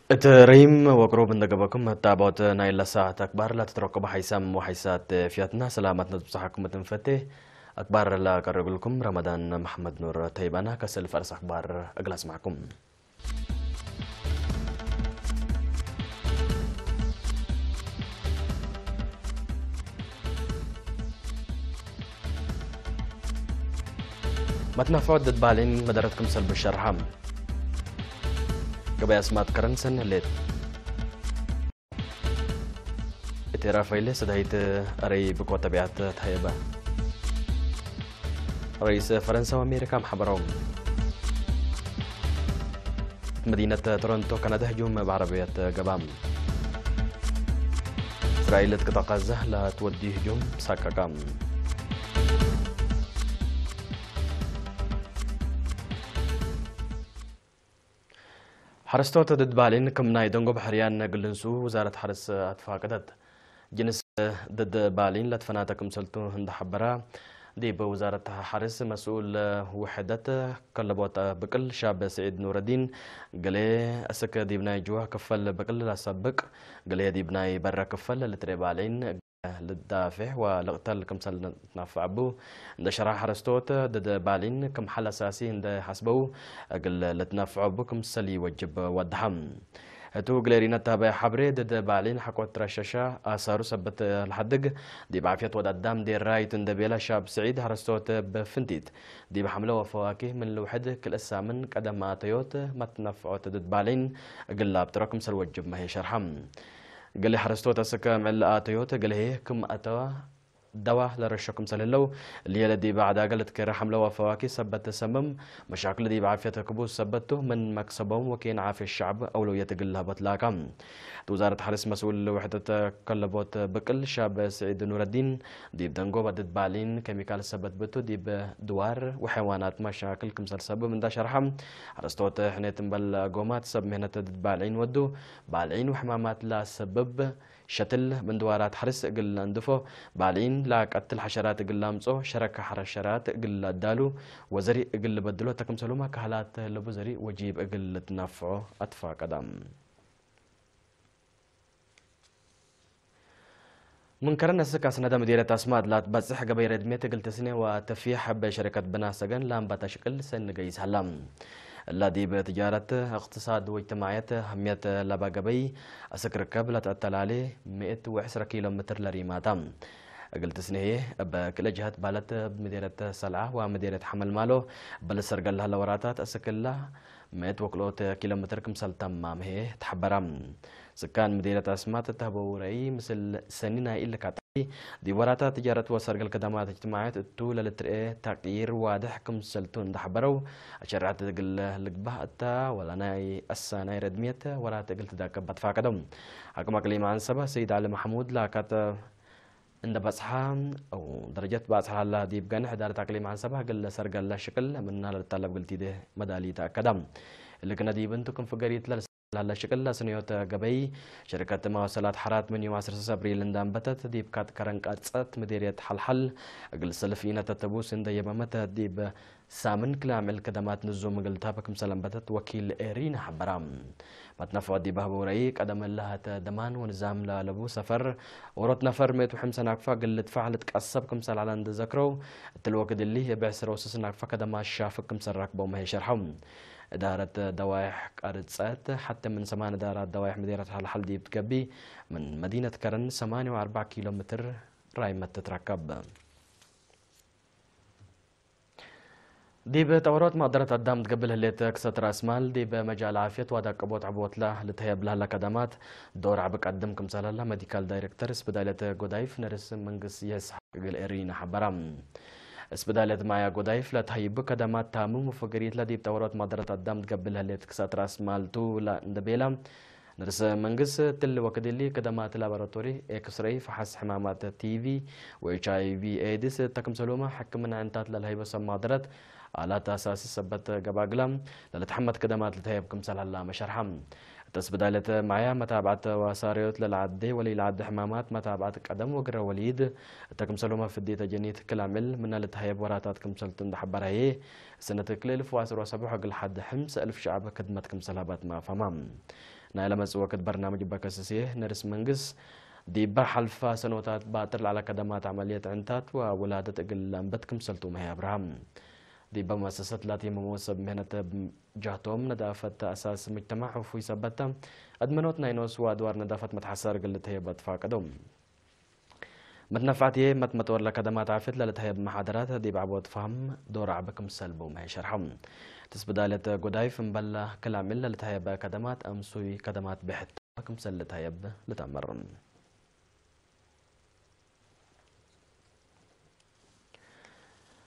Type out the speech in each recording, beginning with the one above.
እቲ ሪም ወቅሩብ እንደገበኩም መታቦት ናይ ለሳ ተክባር ለትትረከቡ ሓይሳም ወሓይሳት ፊያትና ሰላማት ነትብጽሓኩም ትንፈቴ። ኣክባር ላቀረብልኩም ረመዳን መሐመድ ኑር ተይባና ከሰል ፈርስ ኣክባር እግላስማዕኩም። መትናፍዖት ድድባሊን መደረትኩም ሰልቡ ሸርሃም። ገበያ ስማት ከረንሰን ሌት። እቲ ራፋኤል ሰዳይት ረይ ብቆ ተቢያት ተሃየበ። ርኢስ ፈረንሳ ወኣሜሪካ ማሕበራዊ። መዲነት ቶሮንቶ ካናዳ ህጁም ብዓረብያት ገባም። እስራኤል ትቅጣ ቃዛ ላትወዲ ህጁም ሳቃቃም። ሓረስቶት ድድባሊን ከም ናይ ደንጎ ባሕርያን ግልንሱ ውዛረት ሓርስ ኣትፋቀደት። ጅንስ ድድባሊን ለትፈናተ ክምሰልቱ እንዳሓበራ ዲብ ውዛረት ሓርስ መስኡል ውሕደት ከለቦት ብቅል ሻብ ስዒድ ኑረዲን ገሌ እስክ ዲብ ናይ ጅዋ ክፈል ብቅል ላሰብቅ ገሌ ዲብ ናይ በረ ክፈል ልትሬ ባሊን ልዳፌሕ ወልቕተል ክምሰል ልትናፍዐቡ እንደ ሸራ ሓረስቶት ድድ ባሊን ክም ሓል ኣሳሲ እንደ ሓስበው እግል ልትናፍዐቡ ክምሰል ይወጅብ ወድሃም። እቱ ግሌሪነት ታበያ ሓብሬ ድድ ባሊን ሓቆት ረሸሻ ኣሳሩ ሰበት ልሓድግ ዲብ ዓፍየት ወዳዳም ዴራይት እንደ ቤላ ሻብ ስዒድ ሓረስቶት ብፍንቲት ዲብ ሓምለ ወፈዋኪ ምን ልውሕድ ክልእሳምን ቀደም ኣተዮት መትነፍዖት ድድ ባሊን እግል ኣብትሮ ክምሰል ወጅብ መሄ ሸርሓም። ገሌ ሓረስቶት ኣሰከ ምዕሊ ኣተዮት ገሌ ክም ኣተዋ ደዋ ለረሾ ክምሰል ህለው፣ ልየለ ዲብ ዕዳገ ልትከረ ሓምለዋ ፈዋኪ ሰበት ተሰምም፣ መሻክል ዲብ ዓፍየት ክቡስ ሰበቱ ምን መክሰቦም ወኬን ዓፍየት ሸዕብ ኣውለውየት እግል ለህቦት ላካ። እቲ ውዛረት ሓርስ መስኡል ውሕደት ከለቦት ብቅል ሻብ ስዒድ ኑረዲን፣ ዲብ ደንጎባ ድድ ባሊን ኬሚካል ሰበት ብቱ ዲብ ድዋር ወሐይዋናት መሻክል ክምሰል ሰብብ እንዳ ሸርሓ፣ ሓረስቶት ሕኔት እምበል ጎማት ሰብ ምህነት ድድ ባልዒን ወዱ፣ ባልዒን ወሕማማት ላሰብብ፣ ሸትል ምንድዋራት ሓርስ እግል ለእንድፎ፣ ባልዒን ላቀትል ሓሸራት እግል ላምጾ፣ ሸረካ ሓረሸራት እግል ላዳሉ፣ ወዘሪ እግል ልበድሎ ተክምሰሉማ ካህላት ለቡ ዘሪ ወጂብ እግል ልትናፍዖ ኣትፋቀዳም። ምን ከረን እስክ ኣስነደ ምዲረት ኣስማት ላትበጽሕ ገበይ ረድሜት እግል ትስኔ ወተፊሕ በሸረከት ብና ሰገን ላምባታ ሽቅል ሰኒ ገይስ ሃላ። እላ ዲብ ትጃረት እቅትሳድ ወእጅትማዕየት ኣህምየት ለባ ገበይ እስክ ርከብ ለተአተላሌ ምእት ወዕስረ ኪሎ ምትር ለሪማታ። እግል ትስኔ እብ ክልኤ ጀሀት ባለት ምዲረት ሰልዓ ወምዲረት ሐመልማሎ በልሰርገል ለሀለ ወራታት እስክላ ምእት ወክልኦት ኪሎ ምትር ክምሰል ተማም ህዬ ተሐበራ። ስካን ምዲርየት አስማት እተህበው ረእይ፣ ምስል ሰኒ ናይ እሊ ካጣይ፣ ዲብ ወራታት ትጃረት ወሰርገል ከደማት እጅትማዕየት እቱ ለልትርኤ ተቅይር ዋድሕ ክምሰልቱ እንዳሐበረው፣ አሸራዕት እግል ልግባህ እታ ወላ ናይ አሳናይ ረድምየት ወራት እግል ትዳቀብ አትፋቀደው። ሐክም አቅሊም አንሰባ ሰይድ አሊ መሐሙድ ላካተ እንደ በጽሓ፣ ደረጀት በጽሓ ላላ ዲብ ገንሕ እዳረት አቅሊም አንሰባ እግል ሰርገል ለሽቅል ምና ለልታለብ እግል ቲዴ መዳሊ ተአከዳ። እሊ ክነ ዲብ እንቱ ክም ፍገሪት ለልሰ ላላ ሽቅል ለስንዮተ ገበይ፣ ሽርከት መዋሰላት ሐራት ምን ዮም አስር ሰስ አብሪል እንዳንበተት ዲብ ካት ከረን ቀርጸት ምዴርየት ሐልሐል እግል ሰልፍ ኢነተ ተቡስ እንደ የመመተ ዲብ ሳምን ክላምዕል ከደማት ንዙም እግል ታበ ክምሰል አንበተት ወኪል ኤሪና ሐበራ። መትነፍዖ ዲብ አህበው ረኢ ቀደም ለሀተ ደማን ወንዛም ለአለቡ ሰፈር ኦሮት ነፈር ምእት ወሐምሰ ናክፋ እግል ልድፋዕ ልትቀሰብ ክምሰል ዐለ እንደ ዘክረው፣ እትል ወክድ እሊ እብ ዕስረ ወሰስ ናክፋ ከደማት ሻፍግ ክምሰል ራክበው መሄ ሸርሐው። እዳረት ደዋይሕ ቀርጸት ሐተ ምን ሰማን እዳራት ደዋይሕ ምዴረት ሐልሐል ዲብ ትገቢ፣ ምን መዲነት ከረን ሰማንያ ወአርባዕ ኪሎ ምትር ራይመት ትትረከብ። ዲብ ጠወሮት መቅደረት አዳም ትገብእ ለህሌት ክሰት ራእስ ማል፣ ዲብ መጃል ዓፍየት ወአዳቅቦት ዕቦትላ ልትሀየብ ለህላ ከደማት ዶር ዐቢ ቀድም ክምሰል ህላ መዲካል ዳይሬክተር እስብዳለት ጎዳይፍ ነርስ መንግስ ይስሐቅ እግል ኤሪና ሐበራ። እስብዳለት ማያ ጎዳይፍ ለትሀይቡ ከደማት ታምም ወፈገሪትላ ዲብ ጠወሮት መቅደረት አዳም ትገብእ ለህሌት ክሰት ራእስ ማል ቱ እንደ ቤላ፣ ንርእሰ መንግስት ትል ወክድሊ ከደማት ላቦራቶሪ፣ ኤክስሬይ፣ ፈሓስ ሕማማት ቲቪ ወኤች አይ ቪ ኤድስ እተ ክምሰሉማ ሕክምና ዕንታት ለልሀይበ ሰብ ማቅደረት አላት አሳሲ ሰበት ገባግላ ለልትሐመት ከደማት ልትሀየብ ክምሰል ሀላ መሸርሐ። እተ ስብዳለት ማያ መታብዓት ዋሳሪዮት ለልዓዴ ወለይልዓዴ ሕማማት መታብዓት ቀደም ወግረ ወሊድ እተ ክምሰሉማ ፍዴተ ጀኒት ክላምዕል ምና ልትሀየብ ወራታት ክምሰልቱ እንደሐበረ ህዬ ሰነት ክልኤ እልፍ ወዐስር ወሰቡዕ እግል ሐደ ሐምሰ እልፍ ሸዐብ ክድመት ክምሰል ሀበት ማፈማ። ናይ ለመጽ ወቅት በርናምጅ በከስሴ ነርስ መንግስ ዲባ ሐልፋ ሰኖታት ባጥር ለዓላ ከደማት ዐመልየት ዕንታት ወውላደት እግል ለንበት ክምሰልቱ መሄ አብርሃም ዲባ መሰሰት ላቲ መመወሰብ ምህነተ ጃቶም ነዳፈት አሳስ ሙጅተማዕ ውፉይ ሰበተ አድመኖት ናይ ኖስ ወአድዋር ነዳፈት መትሐሳር እግል ልትህየብ አትፋቀዶም። መትነፋዕትዬ መትመጥወር ለከደማት ዓፍየት ለልትሀየብ መሓደራት ዲብ ዓቦት ፋህም ዶር ዓቢ ክምሰል ብውመ ሸርሐም። ትስብዳለት ጎዳይፍ እምበላ ክላሚል ለልትሀየበ ከደማት አምሱይ ከደማት ብሕት ክምሰል ልትሀየብ ልተመር።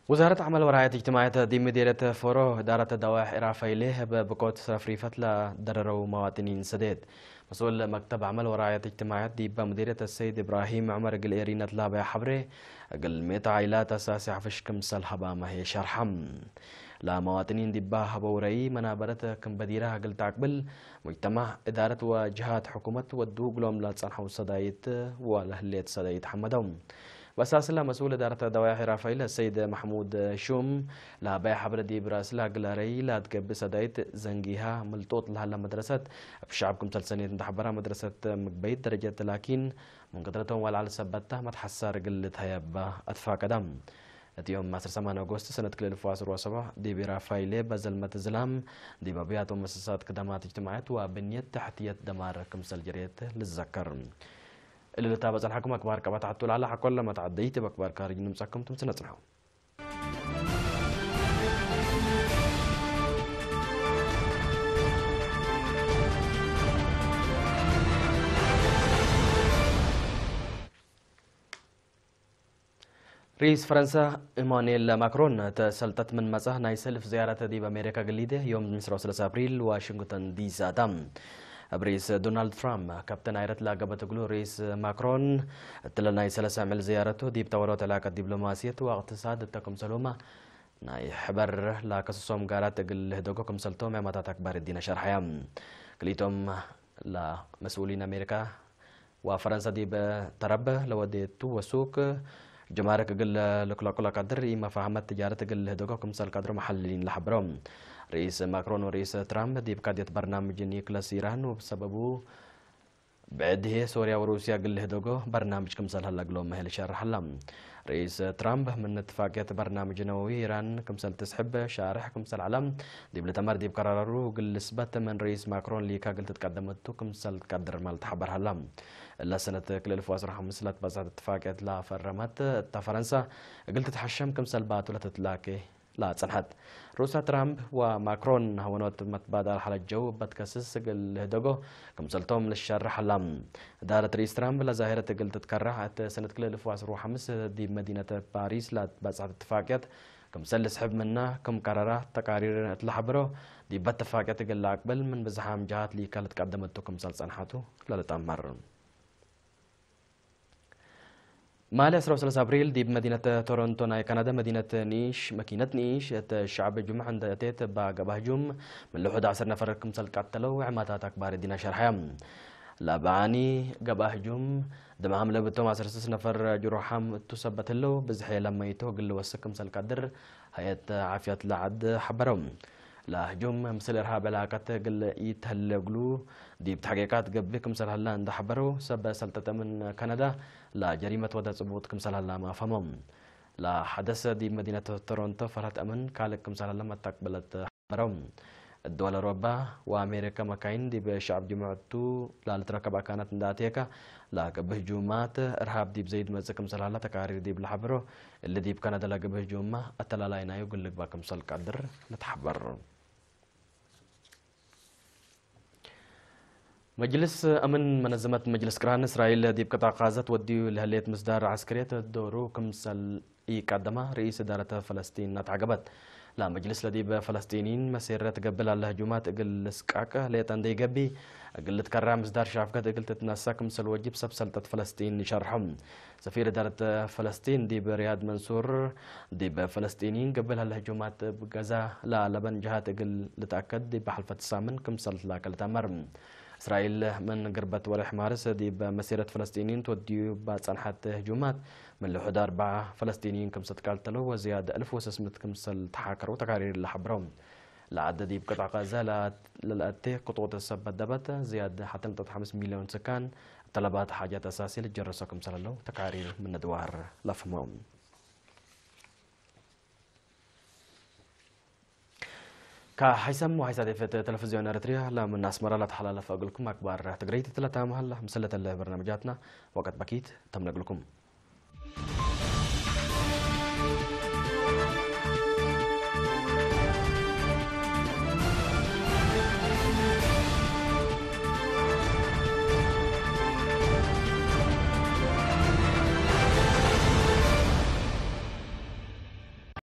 ውዛረት ዓመል ወራየት እጅትማዕየት ዲብ ምዲርየት ፎሮ እዳረት ደዋሕ ኢራፋይሌ በብቆት ረፍሪፈት ለደረረው መዋጥኒን ሰደየት። መስኡል መክተብ ዓመል ወራየት እጅትማዕየት ዲበ ምዲርየት ሰይድ ኢብራሂም ዑመር እግል ኤሪነት ላበያ ሐብሬ እግል ሜት ዓኢላት አሳሲ ሐፍሽ ክምሰል ሀባ ማሄ ሸርሐም። ለመዋጥኒን ዲባ ሀበው ረኢ መናበረት ክም በዲራ እግል ተዕቅብል ሙጅተማዕ እዳረት ወጅሃት ሕኩመት ወዱ እግሎም ለጸንሐው ሰዳይት ወለህሌት ሰዳይት ሐመደው። በሳስላ መስኡል እዳረት ደዋያሕ ራፋኤል ሰይድ ማሕሙድ ሹም ለሀባይ ሐብረ ዲብ ራእስላ ግላረይ ለአትገብእ ሰዳይት ዘንጊሃ ምልጦጥ ለሀላ መድረሰት እብ ሸዕብ ክምሰል ሰኔት እንተሐበራ መድረሰት ምግበይት ደረጀት ላኪን ምን ቅድረቶም ወልዓል ሰበታ መትሐሳር ግልት ሀየባ አትፋቀዳ። እቲ ዮም አስር ሰማን አጎስት ሰነት ክልል ፎ አስር ወሰባ ዲብ ራፋይሌ በዘልመት ዝላም ዲብ አብያት ወመሰሳት ክደማት እጅትማዕየት ወብንየት ተሕትየት ደማር ክምሰል ጀርየት ልዘከር። እልልታ በጸንሐኩም አክባር ቀባታዕቱ ለዓለ ሐቆለ መትዓደይት በክባር ካርጅ ንምጸኩም ትምስነ ጽንሐው። ርኢስ ፈረንሳ ኢማኑኤል ማክሮን ተሰልጠት ምን መጻ ናይ ሰልፍ ዝያረት ዲብ አሜሪካ ግሊደ ዮም ዕስራ ወሰለስተ አፕሪል ዋሽንግተን ዲሲ አታ። እብ ርኢስ ዶናልድ ትራምፕ ከብተን አይረት ላገበት እግሉ ርኢስ ማክሮን እትለ ናይ ሰለሳ ዕምል ዝያረቱ ዲብ ተወሮት ዕላቀት ዲፕሎማሲየት ወእቅትሳድ እተ ክምሰልሁማ ናይ ሕበር ላከስሶም ጋራት እግል ህደጎ ክምሰልቶም ያማታት አክባር ዲነ ሸርሐያ። ክልኢቶም ለመስኡሊን አሜሪካ ወፈረንሳ ዲብ ተረበ ለወዴቱ ወሱክ ጀማርክ እግል ልኩላኩላ ቀድር ኢመፋህመት ትጃረት እግል ህደጎ ክምሰል ቀድሮ መሐልሊን ለሐብሮ። ርኢስ ማክሮን ወርኢስ ትራምፕ ዲብ ካድየት በርናምጅ ኒክለስ ኢራን ወብሰበቡ ብዕድሄ ሶርያ ወሩስያ እግል ህደጎ በርናምጅ ክምሰል ሀላ እግሎም መህል ሸርሐላ። ርኢስ ትራምፕ ምን እትፋቅየት በርናምጅ ነወዊ ኢራን ክምሰል ትስሕብ ሻርሕ ክምሰል ዐላ ዲብ ልተመር ዲብ ከራረሩ እግል ልስበት ምን ርኢስ ማክሮን ሊካ እግል ትትቀደመቱ ክምሰል ትቀድር ማል ተሐበር ሀላ። እለ ሰነት ክልል ፎ አስራ ሐምስ ለትበጻሕት እትፋቅየት ለፈረመት እታ ፈረንሳ እግል ትትሐሸም ክምሰል ባቱ ለትትላኬ ለጸንሐት። ሩስያ ትራምፕ ወማክሮን ሀወኖት መትባዳል ሐለጀው በትከስስ እግል ልህደጎ ክምሰልቶም ልሸርሕ ሀላ። እዳረት ርኢስ ትራምፕ ለዛሂረት እግል ትትከራሕ እት ሰነት ክልል ፎ አስራ ሐምስ ዲብ መዲነት ፓሪስ ለትበጻሕት እትፋቅየት ክምሰል ልስሕብ ምና ክም ቀረራ ተቃሪር እት ለሐብሮ ዲብ እትፋቅየት እግል ለአቅብል ምን ብዝሓም ጀሃት ሊካ ልትቀደመቱ ክምሰል ጸንሐቱ ለልጠመር። ማሊ አስራ ወሰለስተ አብሪል ዲብ መዲነት ቶሮንቶ ናይ ካናዳ መዲነት ንኢሽ መኪነት ንኢሽ እት ሸዕብ ጅሙዕ እንደ እቴት እባ ገብአ ህጁም ምን ልሑድ ዐስር ነፈር ክምሰል ቀተለው ዕማታት አክባር ዲና ሸርሐያ። ለበዓኒ ገብአ ህጁም ድምሃም ለብቶም ዐስር ስስ ነፈር ጅሩሓም እቱ ሰበት ህለው ብዝሐ ለመይቶ ግል ወስክ ክምሰል ቀድር ሀየት ዓፍያት ለዐድ ሐበረው። ለህጁም ምስል እርሃብ ዕላቀት እግል ኢተህሌ እግሉ ዲብ ተሕቂቃት ገብእ ክምሰል ሀላ እንደ ሐበረው፣ ሰብ ሰልጠተ ምን ካናዳ ለጀሪመት ወደ ጽቡጥ ክምሰል ሀላ ማፈሞም። ለሐደሰ ዲብ መዲነት ቶሮንቶ ፈርሀት አምን ካልእ ክምሰል ሀላ መታቅበለት ሐበረው። እድወል አውሮባ ወአሜሪካ መካይን ዲብ ሸዕብ ጅሙዕቱ ላልትረከብ አካናት እንደ አትየካ፣ ለገብእ ህጁማት እርሃብ ዲብ ዘይድ መጽእ ክምሰል ሀላ ተቃሪር ዲብ ለሐበሮ፣ እሊ ዲብ ካናዳ ለገብእ ህጁማ አተላላይ ናዩ ግል ልግባ ክምሰል ቀድር ልትሐበር። መጅልስ አምን መነዘመት መጅልስ ቅራን እስራኤል ዲብ ቅጣዕ ቃዘት ወድዩ ለህሌት ምስዳር ዐስከርየት ዶሩ ክምሰል ኢቀደማ ርኢስ እዳረት ፈለስጢን አትዓገበት። ለመጅልስ ለዲብ ፈለስጢኒን መሴረት ገብእ ላለ ህጁማት እግል ልስቃቅ ሌጠ እንደ ይገቢ እግል ልትከራ ምስዳር ሻፍገት እግል ትትነሳ ክምሰል ወጅብ ሰብ ሰልጠት ፈለስጢን ይሸርሖም። ሰፊር እዳረት ፈለስጢን ዲብ ሪያድ መንሱር ዲብ ፈለስጢኒን ገብእ ላለ ህጁማት እብ ገዛ ለአለበን ጀሃት እግል ልትአከድ ዲብ ሐልፈት ሳምን ክምሰል ትላከ ልትአመር። እስራኤል ምን ግርበት ወርሕ ማርስ ዲብ መሴረት ፈለስጢኒን ትወድዩ ባጸንሐት ህጁማት ምን ልሑድ አርበዓ ፈለስጢኒን ክምሰል ትቃልተለው ወዝያድ እልፍ ወሰስምት ክምሰል ተሓከረው ተካሪር ለሐብረው። ለአደዲብ ቅጥዕ ቀዘ ለአቴ ቅጥቁጥ ሰብ በደበት ዝያድ ሐተ ነጥብ ሐምስ ሚሊዮን ስካን ጠለባት ሓጃት ኣሳሲል ጀረሶ ክምሰለለው ተቃሪር ምነድዋር ለፍመው። ከሓይሰም ወሓይሳ ዴፈት ቴሌቪዝዮን ኤርትርያ ለምን ኣስመራ ለተሓላለፈ እግልኩም ኣክባር ትግረይቲ ትለታ መሃላ ምስለተለ በርናምጃትና ወቀት በኪት ተምነግልኩም።